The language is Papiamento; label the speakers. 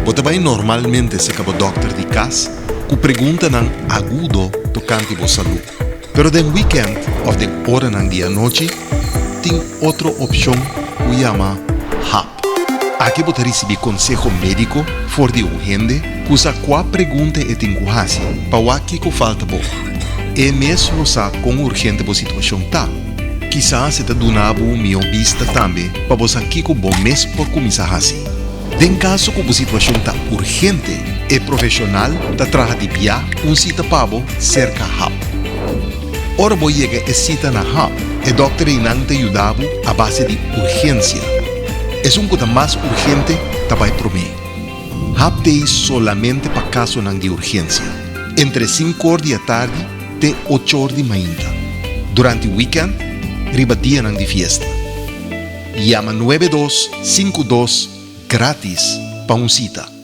Speaker 1: Bo ta bai normalmente serka bo dòkter di kas ku preguntanan agudo tokante bo salú. Pero den wikènt òf den oranan di anochi tin otro opshon ku yama hap. Aki bo ta risibí konseho médiko for di un hende ku sa kua pregunta e tin ku hasi pa wak kiko falta bo. E mes lo sa kon urgente bo situashon ta. Kisas e ta duna bo un mihó bista tambe pa bo sa kiko bo mes por kuminsá hasi. Den kaso ku bo situashon ta urgente, e profeshonal ta traha di bia un sita pa bo serka hap. Ora bo yega e sita na hap, e dòkter einan ta yuda bo a base di urgensia. Esun ku ta mas urgente ta bai promé. Hap t'ei solamente pa kasonan di urgensia, entre sinkor di atardi te ochor di mainta, durante wikènt, riba dianan di fiesta. Yama nuebe dos sinku dos gratis pa un sita.